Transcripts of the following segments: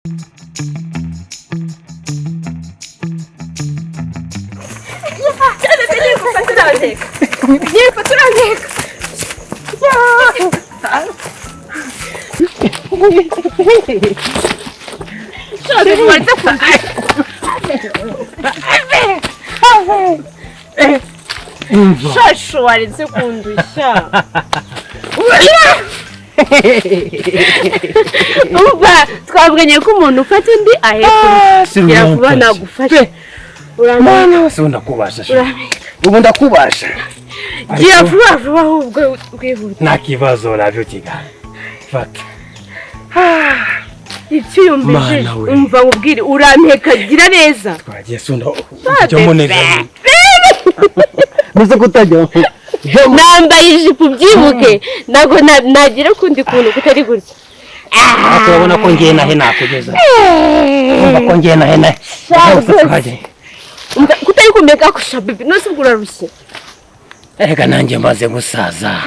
Ngiye Shashu waretse kundushya. Umva, twavuganye ko umuntu ufata undi aheka. Gira vuba nagufashe. Mwana wese ndakubasha. Ubu ndakubasha. Gira vuba vuba ahubwo wihuta. Nta kibazo nabyo kigali. Fata. Icyuyumvije umva nkubwire urampeka gira neza. Twagiye sunda ujyamo neza. Muze kutajya. Nambaye ijipo ubyibuke. Ntabwo nagira ukundi kuntu kutari gutya. Turabona ko ngiye nahe nakugeza. Umva ko ngiye nahe nahe. Kutari kumeka akusha bebe nose ubwo urarushye. Erega nanjye maze gusaza.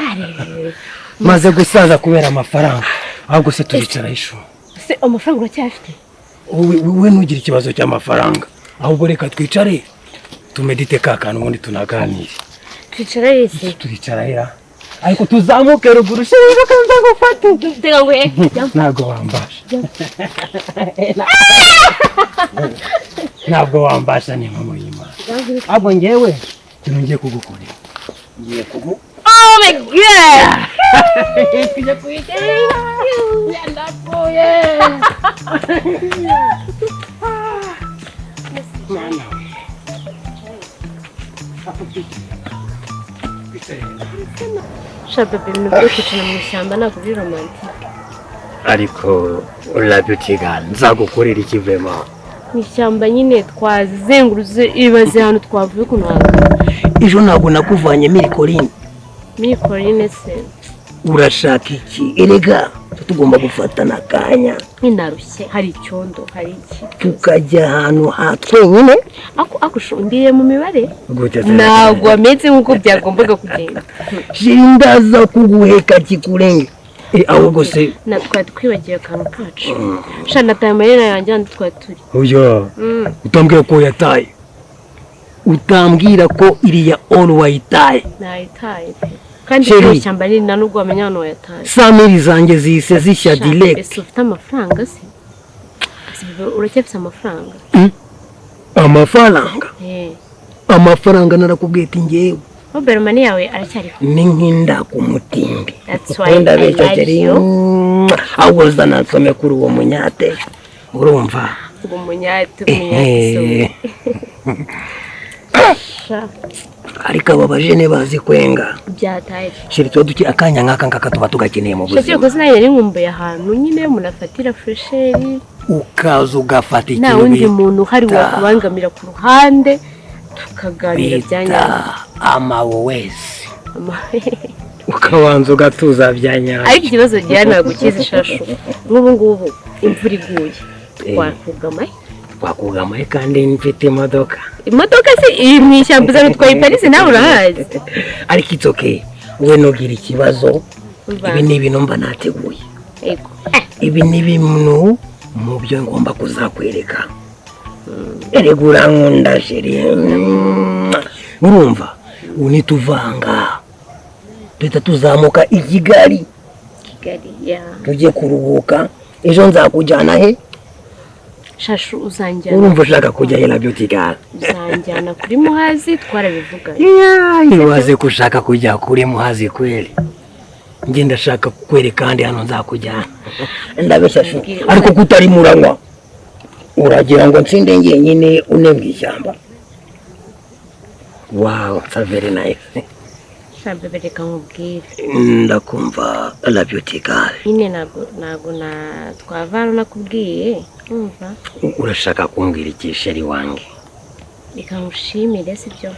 Maze gusaza kubera amafaranga. Ahubwo se turicara ishu. Se amafaranga uracyafite? Wowe ntugire ikibazo cy'amafaranga. Ahubwo reka twicare tumedite ka kantu ubundi tunaganire. Twicara yese. Turicara hera. Ariko tuzamuke ruguru shira kanza gufate. Tega ngo eh. Ntabwo wambasha. Ntabwo wambasha ni mama y'Imana. Ahubwo ngewe kintu ngiye kugukorera. Ngiye kugu Oh my God! Tujya kuyitera. Ndapfuye. Mwana. Sha bebe ibintu byo kwicara mu ishyamba ntabwo biri romantique. Ariko urabyutiga nzagukorera iki vema? Mu ishyamba nyine twazengurutse ibaze hano twavuye ukuntu hangana. Ejo ntabwo nakuvanye mirikorine. Mirikorine se urashaka iki? Erega tugomba gufatana akanya. Ninarushye hari icyondo hari iki tukajya ahantu ha twenyine. Ako ndiye mu mibare ntabwo ameze nk'uko byagombaga kugenda. Shindaza kuguheka kikurenge. Ahubwo se natwe twibagiwe akantu kacu. Sha nataye amarira yanjye hano twari turi. Oya utambwira ko yataye. Utambwira ko iriya all wayitaye. Nayitaye pe. Kandi iryo shyamba ni nta nubwo wamenya hano wayataye. Samiri zanjye zihise zishya direct. Ese ufite amafaranga se? Uracyafite amafaranga? Amafaranga? Amafaranga narakubwiye ati ngewe. Mobile money yawe aracyariho? Ni nk'inda ku mutindi. That's why I like you. Ahubwo zana nsome kuri uwo munyate. Urumva? Uwo munyate, umunyate. Ariko aba bajene bazi kwenga. Byataye. Shiri tuba duki akanya nk'aka ngaka tuba tugakeneye mu buzima. Shati koze nayo nkumbuye ahantu nyine munafatira fresheri. Ukaza ugafata ikintu. Nta wundi muntu uhari wakubangamira ku ruhande tukaganira byanyabyo. Amawezi. Ukabanza ugatuza byanyabyo. Ariko ikibazo gihe ntabwo ukizi shashu. Nk'ubu ngubu imvura iguye twakugama. Twakugama kandi mfite imodoka. Imodoka se iri mu ishyamba uzana utwaye Paris nawe urahazi. Ariko it's okay. We nugira ikibazo. Ibi ni ibintu mba nateguye. Yego. Ibi ni ibintu mu byo ngomba kuzakwereka. Erega urankunda chérie. Urumva unituvanga. Duhita tuzamuka i Kigali. Kigali ya. Tujye kuruhuka. Ejo nzakujyana he? Shashu uzanjyana. Urumva ushaka kujya he na Beauty Girl? Uzanjyana kuri Muhazi twarabivuganye. Iwaze kushaka kujya kuri Muhazi kweli. Nge ndashaka kukwereka kandi hano nzakujyana. Ndabeshya shu. Ariko kutari muranywa. Uragira ngo nsinde ngenyine unembwe ishyamba. Wow, it's very nice. Sha bebe reka nkubwire. Ndakumva la Beauty Girl. Nyine ntabwo na twavana nakubwiye. Umva. Urashaka kumbwira iki sheri wange? Reka nkushimire sibyo?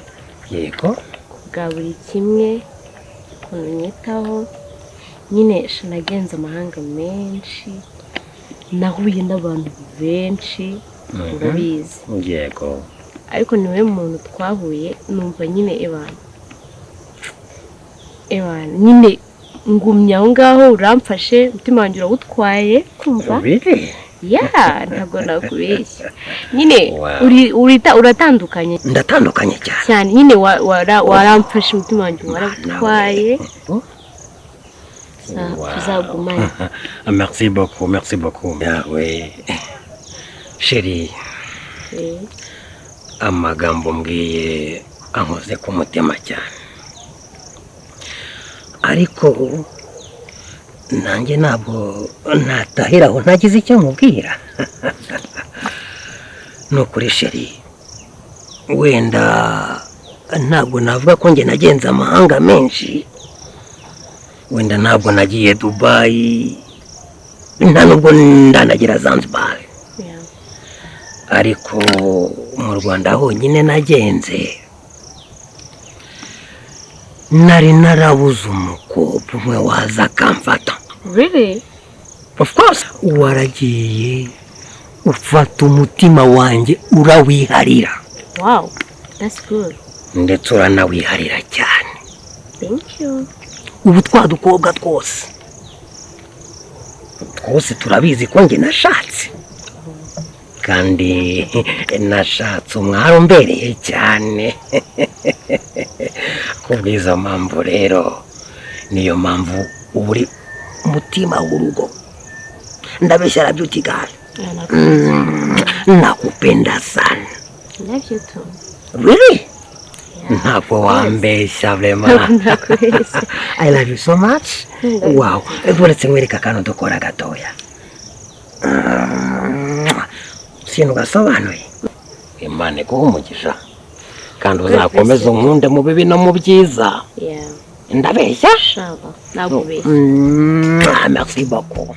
Yego. Kubwa buri kimwe ukuntu unyitaho. Nyine nagenze amahanga menshi. Nahuye n'abantu benshi urabizi. Yego. Ariko niwe muntu twahuye numva nyine ebana. Ebana nyine ngumye aho ngaho uramfashe umutima wanjye urawutwaye kumva. Really? Yeah, ntabwo nakubeshya. Nyine uratandukanye. Ndatandukanye cyane. Cyane nyine waramfashe umutima wanjye waratwaye. Tuzagumane. Merci beaucoup, merci beaucoup. Yawe. Chérie. Amagambo mbwiye ankoze ku mutima cyane. Ariko nanjye ntabwo natahiraho ntagize icyo mubwira. Nukuri chérie, wenda ntabwo navuga ko njye nagenze amahanga menshi, wenda ntabwo nagiye Dubai, nta nubwo ndanagira Zanzibar, ariko mu Rwanda honyine nagenze nari narabuze umukobwa umwe waza akamfata. Really? Of course. Waragiye ufata umutima wanjye urawiharira. Wow, that's good. Ndetse uranawiharira cyane. Thank you. Ubu twa dukobwa twose twose turabizi ko njye nashatse, kandi nashatse umwari umbereye cyane. Kubw'izo mpamvu rero niyo mpamvu uri umutima w'urugo. Ndabeshya beauty girl. Nakupenda sana. Love you too. Really? Ntabwo wambeshya vraiment. I love you so much. Wow. Uretse nkwereka akantu dukora gatoya. Sintu gasobanuye. Imana iguhe umugisha kandi uzakomeza unkunde mu bibi no mu byiza. Ndabeshya? Ntabwo ubeshya. Merci beaucoup.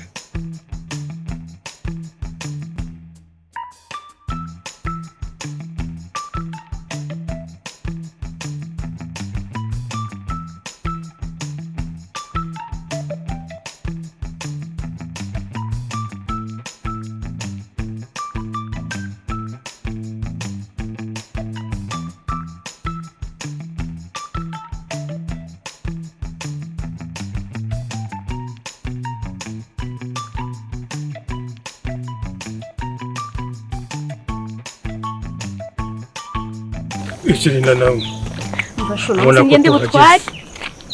Ishirina nawe. Mbashobora ngende butware.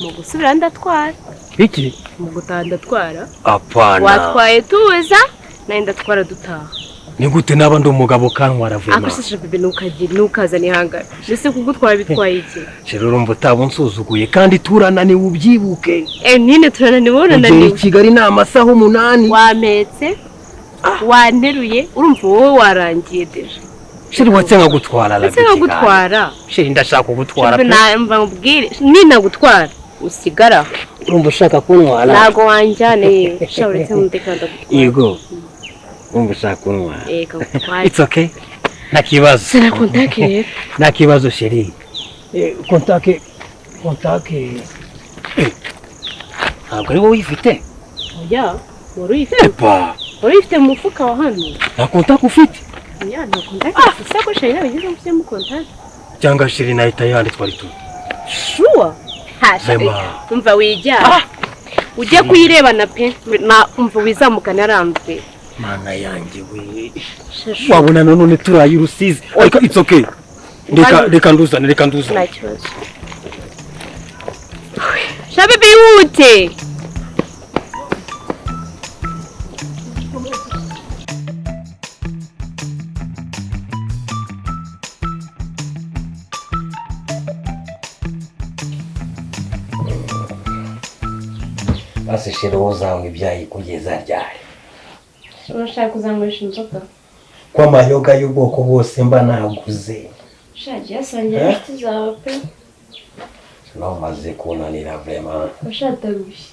Mu gusubira ndatwara. Iki? Mu gutaha ndatwara. Apana. Watwaye tuza, naye ndatwara dutaha. Ni gute naba ndi umugabo kantwara vuba? Akosheshe bebe nukagira nukazana ihangara. Mbese kugutwara bitwaye iki? Shero urumva utabunsuzuguye kandi turananiwe ubyibuke. Nine turananiwe urananiwe. Ugiye Kigali ni amasaha 8. Wametse. Wanteruye urumva wowe warangiye deje. Sheri watse nkagutwara la. Watse nkagutwara. Sheri ndashaka kugutwara pe. Mva nkubwire ninagutwara usigara. Urumva ushaka kuntwara? Ntago wanjyane. Sha uretse mundeka ndagutwara. Yego. Urumva ushaka kuntwara? Kagutwara. It's okay. Nta kibazo. Sina kontake rero. Nta kibazo sheri. Kontake kontake. Ntabwo ari wowe uyifite? Oya, wari uyifite. Epa. Wari uyifite mu mufuka wa hano. Nta kontake ufite? Ya nta kontake ufite ko sheri nabigize mfite kontake. Cyangwa sheri nahita yandi twari tu. Sure. Umva wijyana. Ujye kuyirebana pe. Na umva wizamukana yarambuye. Mana yanjye we. Wabona none turayi Rusizi. Ariko it's okay. Reka nduzane, reka nduzane. Nta kibazo. Shabe bihute. Basi sheri uzanywa ibyayi kugeza ryari? Urashaka kuzanywesha inzoga? Ko amayoga y'ubwoko bwose mba naguze. Shagiye asangira inshuti zawe pe. Nawe umaze kunanira vraiment. Ushatarushye.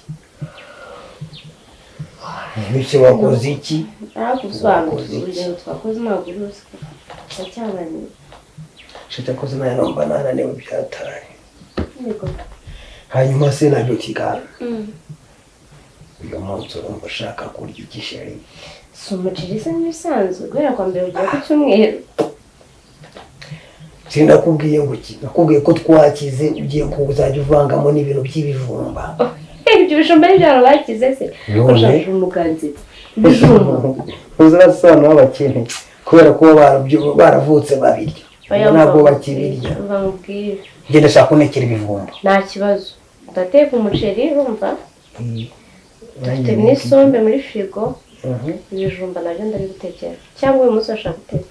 Bityo wakoze iki? Narakusobanurira urugendo twakoze ntabwo uri ruswa. Ndacyananiwe. Shitakoze nayo numva nananiwe byatari. Hanyuma se na beauty girl. Uyu munsi urumva ushaka kurya iki sheri? Si umuceri se n'ibisanzwe guhera kwa mbere ugera ku cyumweru. Sinakubwiye ngo iki? Nakubwiye ko twakize ugiye kuzajya uvangamo n'ibintu by'ibijumba. Ibyo bijumba ni byaro bakize se? Ushaka umuganzitsi. Ibijumba. Uzasana w'abakene kubera ko baravutse babirya. Ntabwo bakibirya. Bamubwira. Njye ndashaka kuntekera ibijumba. Nta kibazo. Ndateka umuceri urumva? Dufite n'isombe muri firigo. Ibijumba nabyo ndabigutekera. Cyangwa uyu munsi urashaka guteka?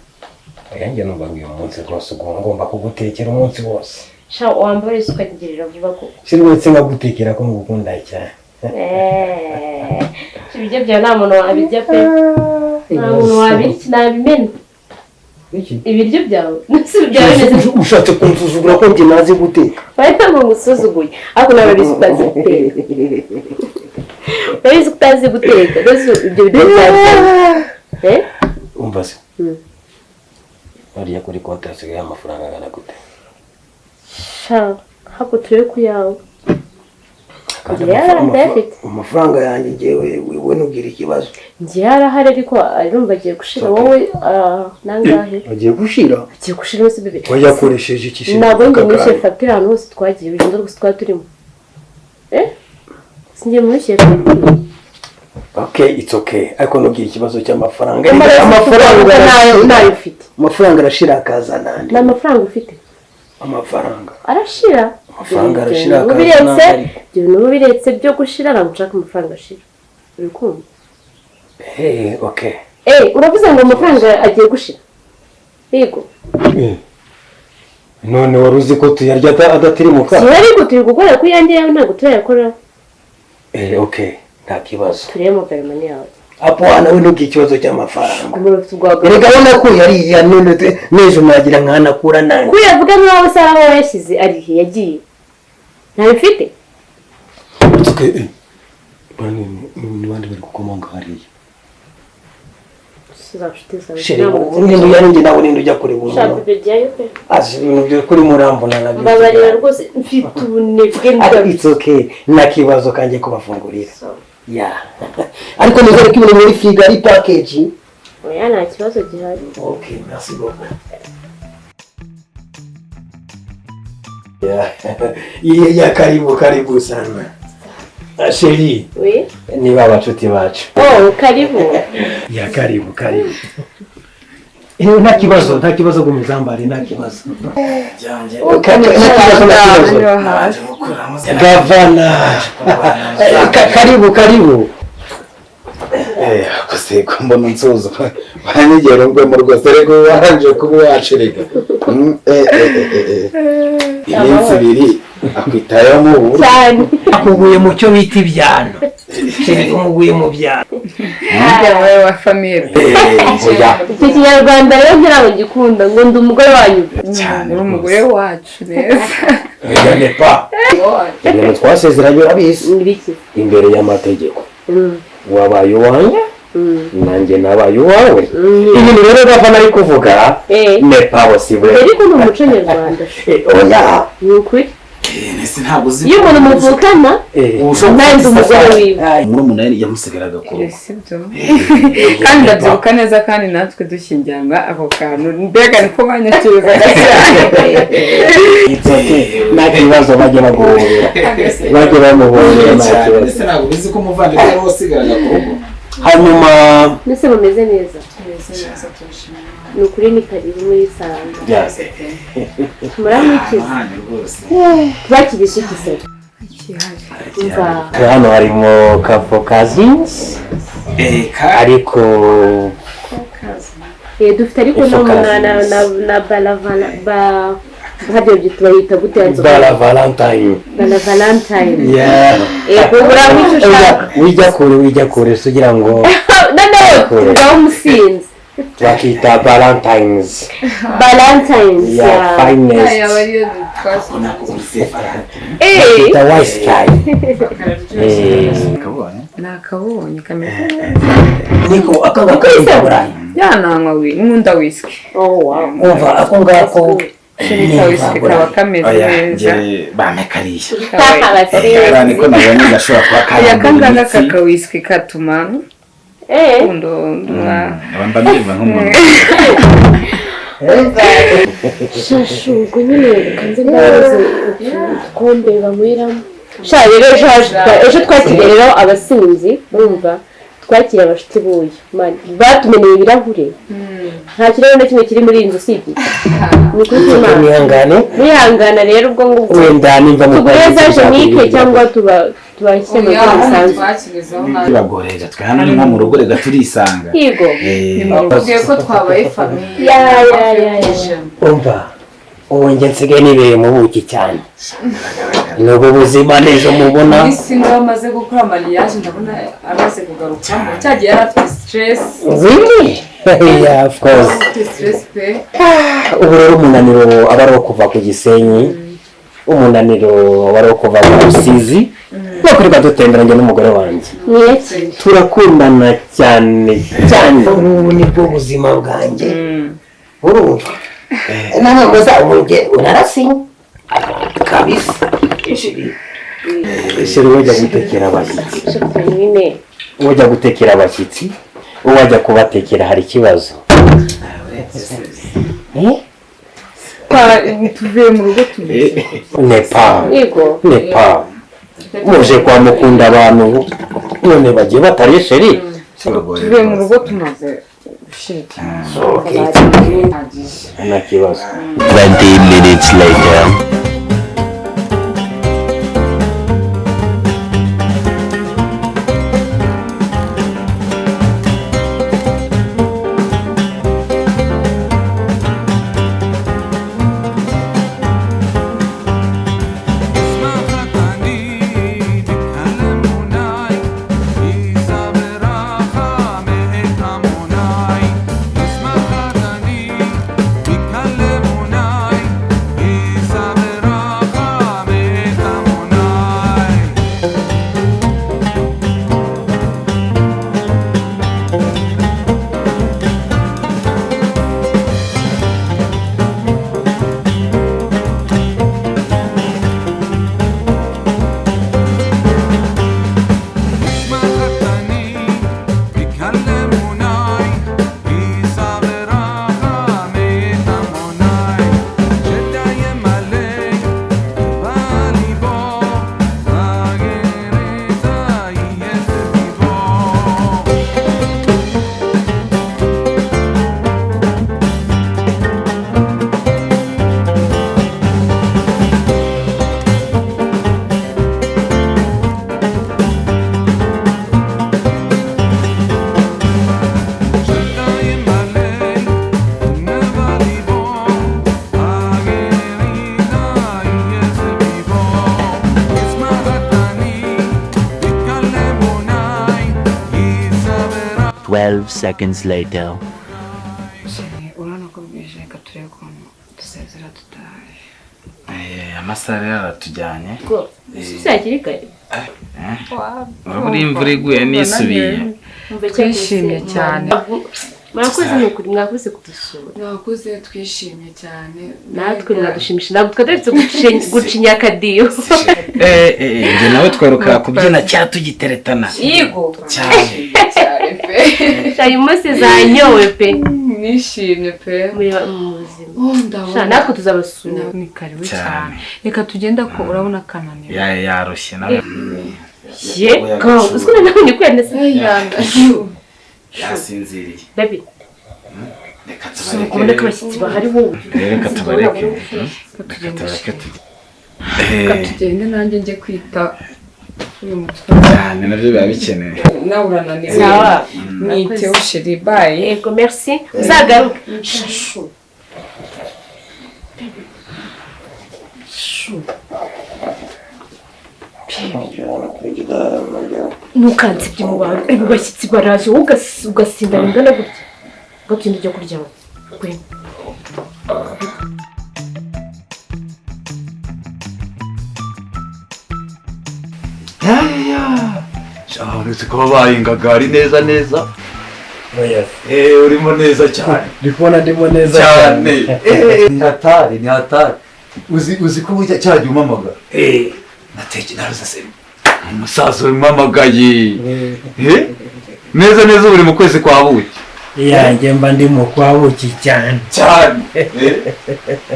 Njye numva uyu munsi rwose ugomba kugutekera umunsi wose. Sha wambare isuka ngirira vuba koko. Sirwetse nkagutekera ko ngukunda cyane. Ibiryo byawe nta muntu wabirya pe. Nta muntu wabirya nabimena. Ibiryo byawe ushatse kunsuzugura ko njye nazi guteka. Bahita ngo ngusuzuguye ariko nawe urabizi utazi guteka. Urabizi ko utazi guteka rwose ibyo biryo byawe. Umva se bariya kuri konti hasigaye amafaranga angana gute? Sha hako turebe ku yawe. Amafaranga yanjye njyewe we ntugire ikibazo. Njye yarahari ariko arumva agiye gushira wowe nangahe? Agiye gushira? Agiye gushira hose bebe. Wayakoresheje iki se? Ntabwo njye nishyuye fagitire ahantu hose twagiye ibintu rwose twari turimo. Sinjye mwishyuye fagitire. Okay, it's okay. Ariko ntugire ikibazo cy'amafaranga. Amafaranga nayo ufite. Amafaranga arashira akazana andi. Ni amafaranga ufite? Amafaranga arashira. Amafaranga arashira akazana andi. Ibyo bintu biretse byo gushira ntabwo nshaka amafaranga ashira. Uri kumva? Okay. Uravuze ngo amafaranga agiye gushira? Yego. None wari uzi ko tuyarya adatirimuka? Si ariko turi gukora ku yanjye yawe ntabwo turayakora. Okay. Nta kibazo. Turebe mobile money yawe. Apo nawe ntugire ikibazo cy'amafaranga. Erega ubona ko yariya none n'ejo nagira nkanakura nanjye. Kuyavuga nkaho se aho wayashyize ari he yagiye? Ntabifite? Okay. Ni bande bari gukomanga hariya? Sheri, ubu nawe ninde ujya kureba umuntu? Azi ibintu byo kuri murambona nabyo. Mbabarira rwose mfite ubunebwe. It's okay. Nta kibazo kanjye kubafungurira. Yeah. Ariko nizere ko ibintu muri firigo ari package. Oya nta kibazo gihari. Okay, merci beaucoup. Yeah, karibu karibu sana. Sheri. Oui. Ni baba nshuti bacu. Oh, karibu. Ya karibu karibu. Nta kibazo, nta kibazo gumizambari, nta kibazo. Gavana. Karibu karibu. Kose mbona nsozo. Banyigera ngwe mu rwose rego waranje kuba wacirega. Iminsi ibiri akwitayeho mu buru. Cyane. Akuguye mu cyo bita ibyano. Umuguye mu byano. Yawe wa famille. Iki kinyarwanda rero ngira ngikunda ngo ndi umugore wanyu. Cyane uri umugore wacu neza. Oya ne pas. Ibintu twasezeranye urabizi. Imbere y'amategeko. Wabaye uwanjye nanjye nabaye uwawe. Ibintu rero gavana ari kuvuga ne pas possible. Ariko ni umuco nyarwanda. Oya. Ni ukuri. Ntabwo uzi. Iyo umuntu muvukana nanjye umugore wiwe. Murumuna yamusigaraga ku rugo. Kandi ndabyibuka neza kandi natwe dushyingiranwa ako kantu mbega niko banyakirizaga cyane. Nta kibazo bajya baguhobera. Bajya bamuhobera nta kibazo. Ese ntabwo ubizi ko umuvandimwe wari wasigaraga ku rugo. Hanyuma mbese mumeze neza. Ni ukuri ni karibu muri Saranga. Muramwikiza. Tubakirisha iki se? Hano harimo Kafo Cousins. Ariko dufite ariko na balavala ba hadiyo bayita gute? Bala Valentine. Bala Valentine. Yeah. Uramwica ushaka. Wijya kure sugira ngo noneho tugaho umusinzi. Bakita Valentines. Valentines. Yeah, finest. Bakita white sky. Nakabonye kameze neza. Niko ako ngako burayi. Ya nanywa nkunda whisky. Oh wow. Umva ako ngako whisky kaba kameze neza. Bamekariye. Niko nabonye gashobora kuba karambura. Aka ngaka kaka whisky katuma mba ndumva nk'umuntu. Shashu ubwo nyine kanze ndabaze udukombe banyweramo. Sha rero ejo twakiriye rero abasinzi urumva Twakiriye abashuti b'uyu batumeneye ibirahure, nta kirahure na kimwe kiri muri iyi nzu usibye ni ukuri kw'Imana. Mwihangane. Mwihangana rero, ubwo ngubwo Wenda nimva mu tugure za jenike cyangwa tuba tubashyire mu buryo busanzwe. Tubagorera, twe hano ni nko mu rugo, reka turisanga. Yego. Nimubwiye ko twabaye famille. Ya ya ya ya. Umva, ubu njye nsigaye nibereye mu buki cyane, ni ubu buzima n'ejo mubona. Muri single amaze gukora mariage, ndabona amaze kugarukamo, cyagiye yari afite stress. Really? Yeah, of course. Afite stress pe. Ubu rero umunaniro aba ari uwo kuva ku Gisenyi, umunaniro aba ari uwo kuva ku Rusizi, no kwirirwa dutembera njye n'umugore wanjye. Mwiyakire. Turakundana cyane cyane, ubu ni bwo buzima bwanjye, urumva n'amakosa ubu njye unarasinye kabisa. Chéri, wajya gutekera abashyitsi? Nyine. Wajya gutekera abashyitsi, wajya kubatekera, hari ikibazo? Eh? Tuvuye mu rugo tumeze Nepa. Yego. Nepa, muje kwa mukunda abantu none bagiye batariye, chéri. Tuvuye mu rugo tumaze gushyira. Okay, nta kibazo. 20 minutes later. 12 seconds later. Urabona ko bwije, reka turebe ukuntu dusezera dutahe. Amasaha rero aratujyanye. Si hakiri kare. Urabona imvura iguye nisubiye. Twishimye cyane. Murakoze, ni ukuri mwakoze kudusura. Mwakoze, twishimye cyane. Natwe mwadushimisha, ntabwo twataretse gucinya akadiyo. Njye nawe twiruka kubyina cyangwa tugiteretana. Yego. Cyane. Cyane pe. Uyu munsi zanyowe pe. Nishimye pe. Muri mu buzima. Oh, ndabona. Sha, natwe tuzabasura. Ni karibu Cyane. cyane, reka tugenda ko urabona kananiwe. Yarushye nawe. Ye ka uziko nabonye ko yanese. Yasinziriye. Baby. Reka Ubona ko abashyitsi bahari wowe. Reka tubareke. Reka tubareke. Reka tugende, nanjye njye kwita uyu mutwe. Cyane, nabyo biba bikenewe. Nawe urananiwe. Sawa. Mwiteho chéri, bye. Yego, merci, uzagaruke shashu. Shu. Ntukansebye mu bantu, abo bashyitsi baraje, wowe ugasinda bingana gutya ngo tugende ujya kuryama. Ngwino. Uretse kuba baye ingagari neza neza. Urimo neza cyane. Ndi kubona ndimo neza. Cyane. Ni hatari, ni hatari. Uzi ko burya cyagiye umamagara, nateke naruza se umusaza umamagaye. Neza neza buri mu kwezi kwa buki. Yanjye mba ndi mu kwa buki cyane. Cyane.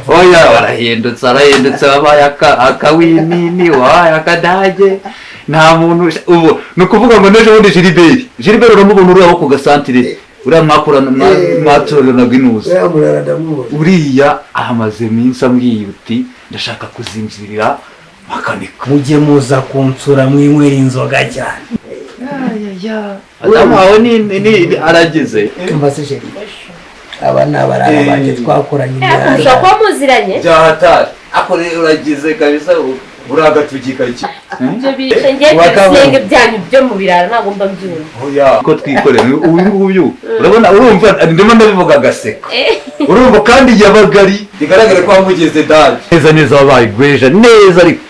Oya, warahindutse, arahindutse, wabaye akawinini, wabaye akadage. Nta muntu ubu ni ukuvuga ngo n'ejo bundi Gilbert uramubona uriya wo ku gasantire, uriya mwakorana mwatoranaga inuza, uriya ahamaze iminsi ambwiye uti ndashaka kuzinjirira makanika. Mujye muza kunsura mwinywera inzoga cyane. Adamu wawe ni arageze. Umva se chérie, aba ni abarara banjye twakoranye imihanda. Ushobora kuba muziranye. Byahatari ako rero uragize kabisa, uragatugika iki? Ibyo bice ngiye kubisenge byanyu byo mu birara ntabwo mba mbyumva. Ko twikorera uyu nguyu urabona, urumva ndimo ndabivuga agaseka, urumva kandi yabaga ari bigaragara ko wamugeze daje neza neza, wabaye gweja neza, ariko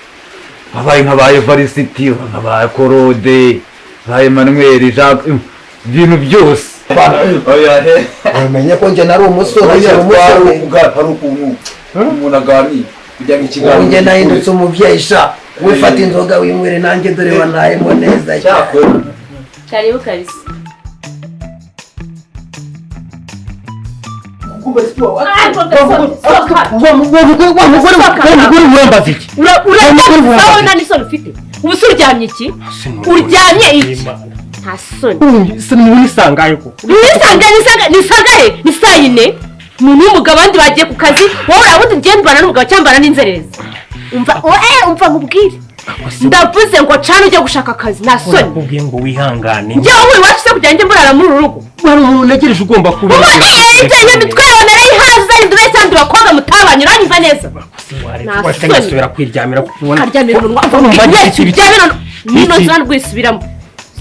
wabaye nka ba Evarisiti, nka ba Korode, ba Emmanuel Jacques, ibintu byose. Oya he, umenye ko njye nari umusore, oya nkiri umusore. Hari ukuntu umuntu aganira kugira ngo ikiganiro Ubu njye nahindutse umubyeyi sha, wifata inzoga winywere nanjye dore wanayemo neza cyane. Cyakora Karibu kabisa. Wa mugore urambaza iki? Uraryamye nta n'isoni ufite. Ubu se uryamye iki? Uryamye iki? Nta soni. Se ni unisangaye ko? Nisanga nisanga nisanga he? Ni saa yine. Umuntu w'umugabo abandi bagiye ku kazi, wowe urabundi ugenda ubana n'umugabo cyangwa mbana n'inzererezi. Umva, umva nkubwire. Ndavuze ngo cana ujye gushaka akazi, nta soni. Nakubwiye ngo wihangane. Njyewe wowe iwacu se kugira ngo njye mburara muri uru rugo. Wari umuntu ntegereje ugomba kuba. Ubu imitwe yawe narayihaze, indube cyangwa abakobwa mutabanye, uranyumva neza? Wahise ngasubira kwiryamira kubona. Karyamira umunwa. Urumva Mwese iki? uryamira nino nzira rwisubiramo.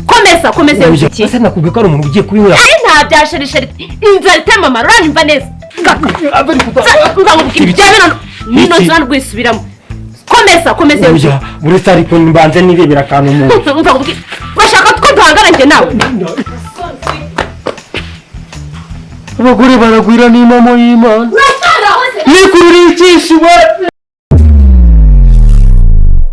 Komeza, komeza iyo Oya, nzu. ese nakubwiye ko ari umuntu ugiye kubinywera. Ari nta bya sherisheri, inzara itemamara, uranyumva neza? Mva nkubwire, uryamira nino nzira rwisubiramo. Komeza, komeza iyo nzu. Oya, uretse ariko mbanze nirebera akantu mu nzu. Mva nkubwire, urashaka ko duhangana njye nawe? Abagore baragwira n'impamo y'Imana. Uracyari aho se? Nikururiye icyinshi we.